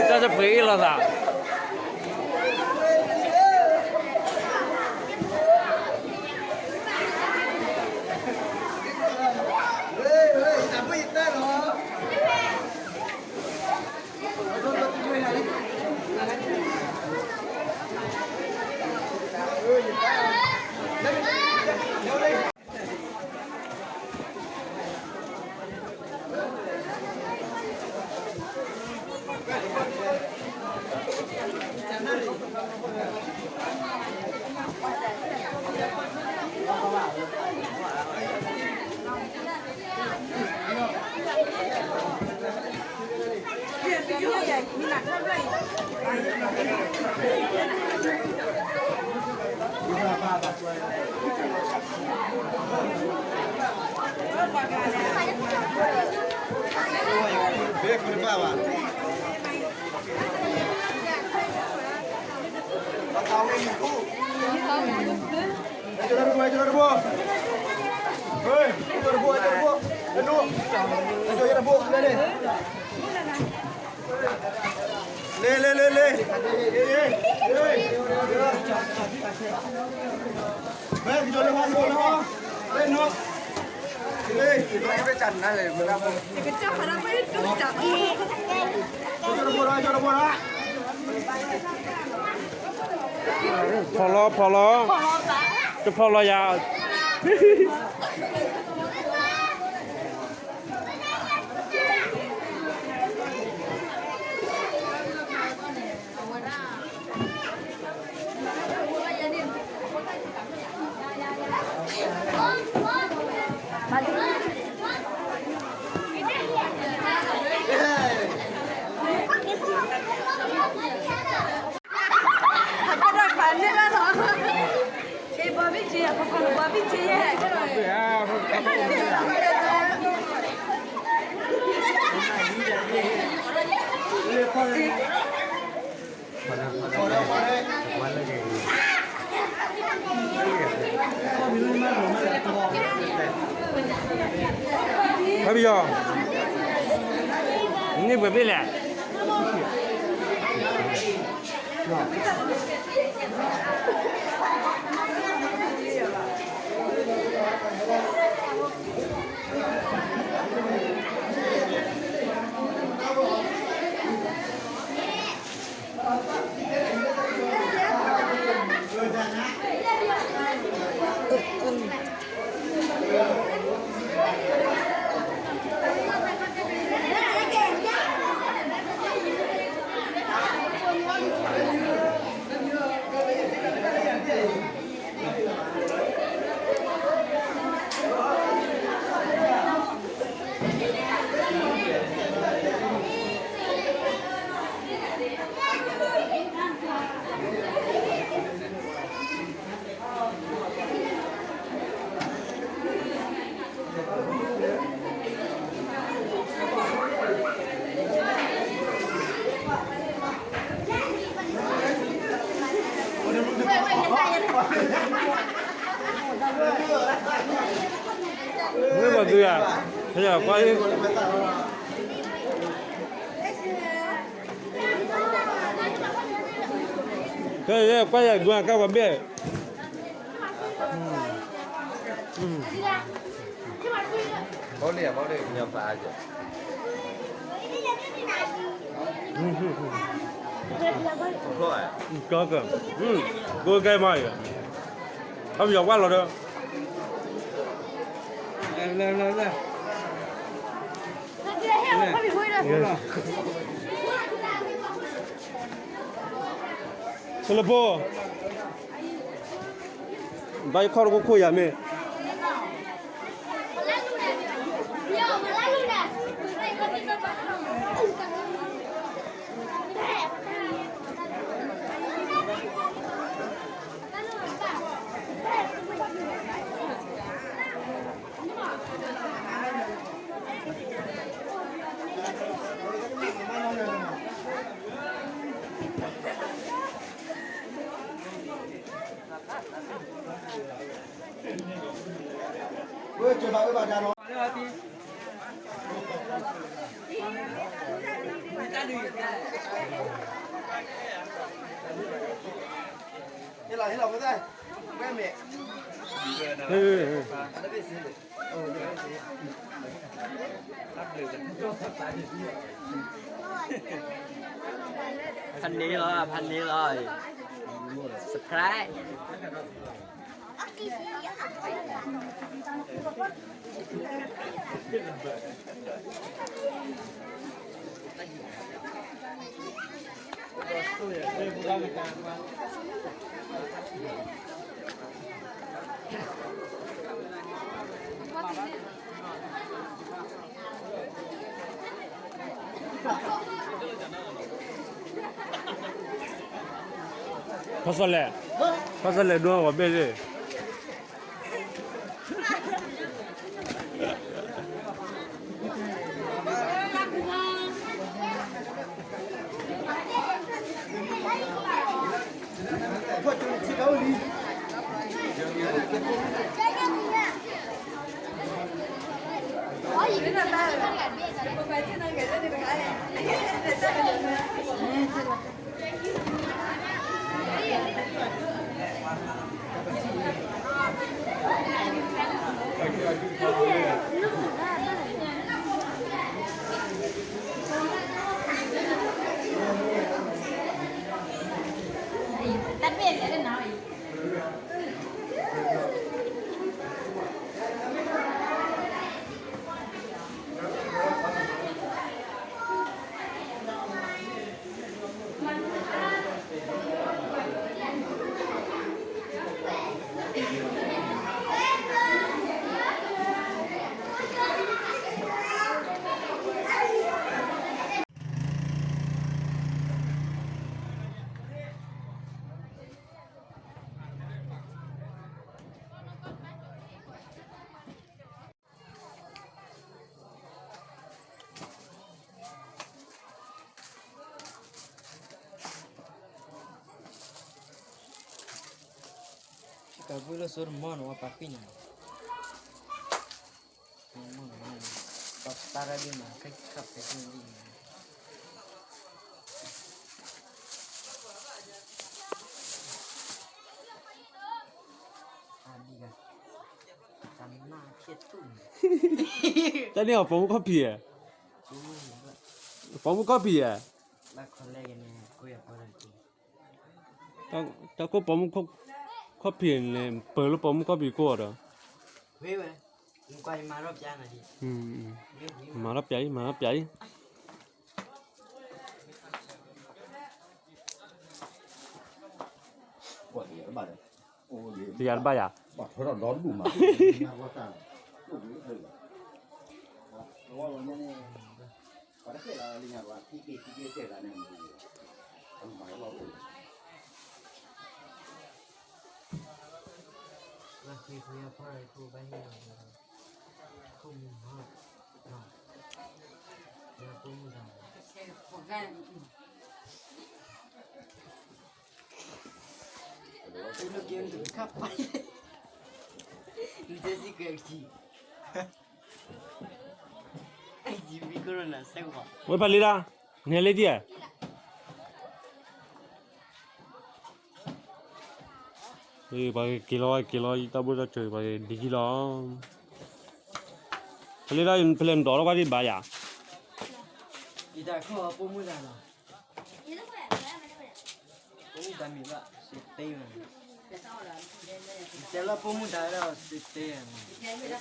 တၢ်တပှ့ၤအ့ၣ်လိာ်သး လဲၤ လဲၤ လဲၤ လဲၤ ဖီလီၤ ဖီလီၤ တဖီလီၤယၤ ဖဲပယီၤ န့ၢ်ပှဲၤဘ့ၣ်လဲၣ် မ့ၢ်ဘၣ်သုဧါ, ကွၢ်လံ, ကွၢ်ယကွၢ်ဘ့ၣ်, ဘီလ့ၣ်, ဘီလ့ၣ်, ကဲမး, အပယီၤကွၢ်လီၤဒီး, ကလဖိ ဘၣ်ယခီၣ်တခိၣ်ခိၣ်ယၤမ့ၢ် ဖးန့ၢ်လီၤ ဖးန့ၢ်လီၤ surprise ဖီစီလဲၣ်, ဖီစီလဲၣ်ဒိဂီၤဘ့ၣ်လၢ ကဘုလၢစိတမီၢ်န့ၣ် ဝဲပာ်ဃံန့ၣ် ပာ်တၢ်ရၢဒ်မး ခဲခါဖဲန့ၣ်ဒ်န့ၣ် အဒံဂၤ တၢ်နံၣ် တၢ်နံၣ်အီၤပိာ်မုၣ်ခီၣ်ဖံးဧါ, ပိာ်မုၣ်ခီၣ်ဖံးဧါ, တၢ်ကိးပိာ်မုၣ်ခီၣ်ဖံးန့ၣ် ပၢၤလၢပိာ်မုၣ်ခီၣ်ဖံးကိးအီၤဒီး မၤထီၣ်ပၠးအံၤ မၤထီၣ်ပၠးအံၤ တယၤတဘၣ်ယၤ, ဝဲဖးလံဒၣ်, နဟဲလၢဒ်ဧါ, ပှၤက့ၤလီၤဝဲက့ၤလီၤ ယတၢ်ဘိၣ်တၢ်စၢၤ ပှၤက့ၤဒ်လီၤ, ဖးလံဒၣ် ဖဲလဲၣ်နဒိးထီၣ်ကွၢ်ဒံးဘၣ်ယၤ ပိာ်မုၣ်တၢ်မ့ၢ်ဘၣ် စ့တ့မး, တဲလၢပိာ်မုၣ်တၢ်ဝဲဒၣ်စ့တ့မး,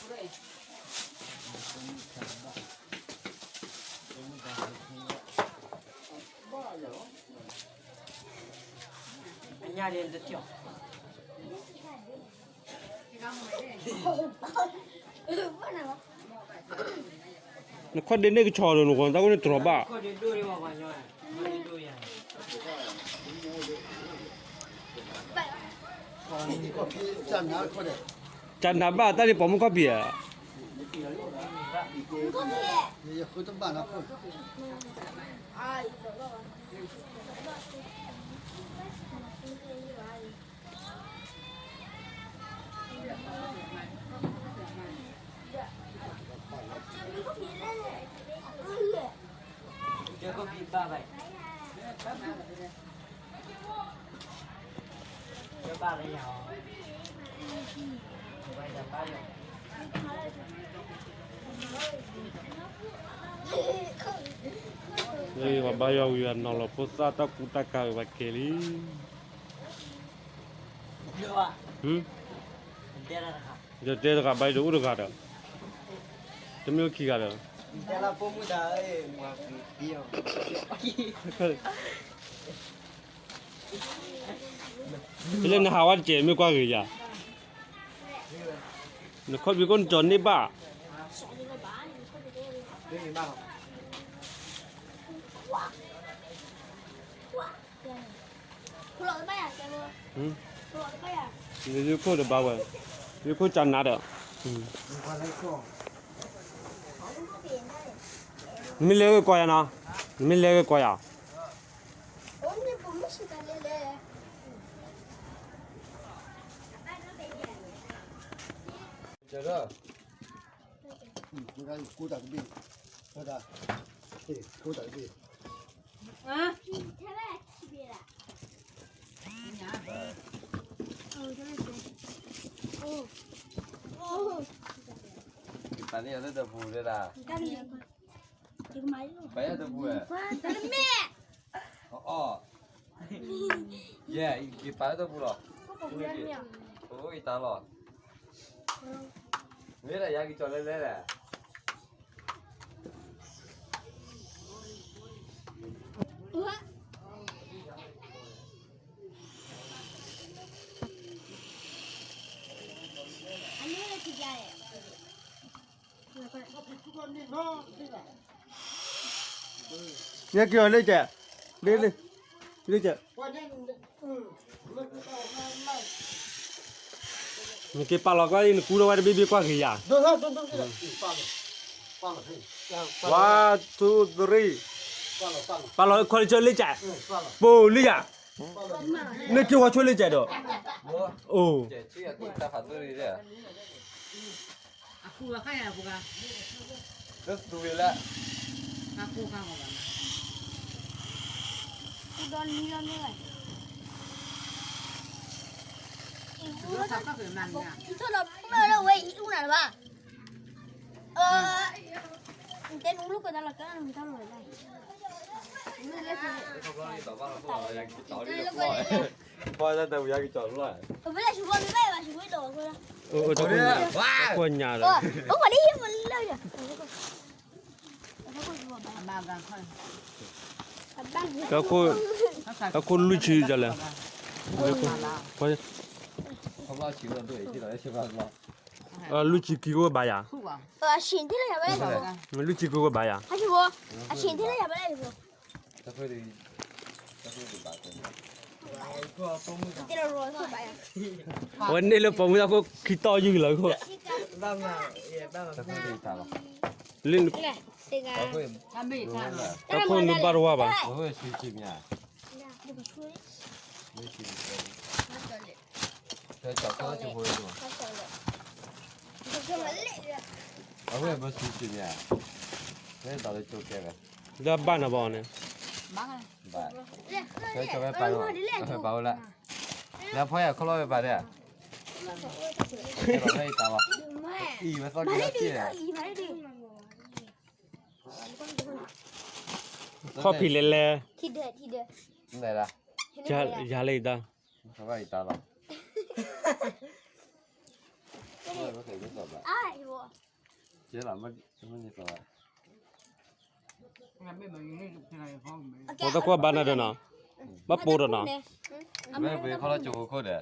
ပိာ်မုၣ်တၢ်ဘၣ်, ပိာ်မုၣ်တၢ်စ့တ့ဘၣ်, အညါဒ်တထံၣ်အီၤ ပိာ်မုၣ်တၢ်ဘၣ်, နခီၣ်ဒ့န့ၣ်ကဆီဒီး နဂီၤတၢ်အိၣ်န့ၣ်တြီၤဘၣ်. ကနၤဘၣ်တၢ်န့ၣ်ပိာ်မုၣ်ခီၣ်ဖံးဧါ. ပှၤဘါယွၤဝံၤအနီၢ်လီၤဖိသၣ်တၢ်ကူတၢ်ကၤဝဲပှၤကဲလံ. ယတဲတဂၤဘၣ်ဒီးအိၣ်တဂၤဒီး, တမ့ၢ်အိၣ်ခံဂၤဒီး, ဖဲလၢနဟးဝဲတကဲးမ့ၢ်ကွၢ်ဂ့ၤယၤ, နခီၣ်ဖံးခိၣ်နကၠီၤန့ၢ်ဘၣ်. နယိခိၣ်တဘၣ်ဝဲ, ယိခိၣ်ကၠီၤနၤဒီး, နမ့ၢ်လဲၤဂ့ၤကွၢ်ယၤနီၤ, နမ့ၢ်လဲၤဂ့ၤကွၢ်ယၤ. ပာ်လၢတပူၤဒၣ်, ပာ်လၢတပူၤ, အီၣ်, ယဲ, ယပာ်လၢတပူၤလီၤ, အိၣ်ယတၢ်လီၤ, မ့ၢ်ဒၣ်ယၤက့ၤကၠီၤလဲၤလဲၤလဲၣ်. နက့ၤပာ်လီၤကွၢ်အံၤ နကူထီၣ်ဝဲတဘ့ၣ်ဘ့ၣ်ကွၢ်ဂ့ၤယၤ. One, two, three. ပာ်လီၤခီလံဆိလ့ကၠဲး, ပိာ်လံယၤ, နက့ၤဝဲဆိလ့ကၠဲးဒီး, အိၣ် ကွၢ်ညါဒီး, တၢ်ခိၣ်လွံၢ်ဆံဒ်လဲၣ်, လွံၢ်ဆံက့ၤဝဲဘၣ်ယၤ, လွံၢ်ဆံက့ၤဝဲဘၣ်ယၤ. အဝဲန့ၣ်လၢပိာ်မုၣ်တၢ်ခိၣ် ခံတီၢ်ယုၢ်လီၤခိၣ်, လၢတၢ်ခိၣ်နုာ်ဘၣ်တဝါဘၣ်, လၢဘၣ်နၤဘၣ်အီၤန့ၣ်, လၢဖီယၤခီလီၤဝဲပာ်ဒဲး, ခီၣ်ဖံးလဲၤလဲၤ, ယၤလၢယတၢ် ပှၤတခိၣ်ဘၣ်နၤဒီးနီၤ, ဘၣ်ပိာ်ဒီးနီၤ, မ့ၢ်ပှ့ၤခီလီၤကၠိခိၣ်ဒီး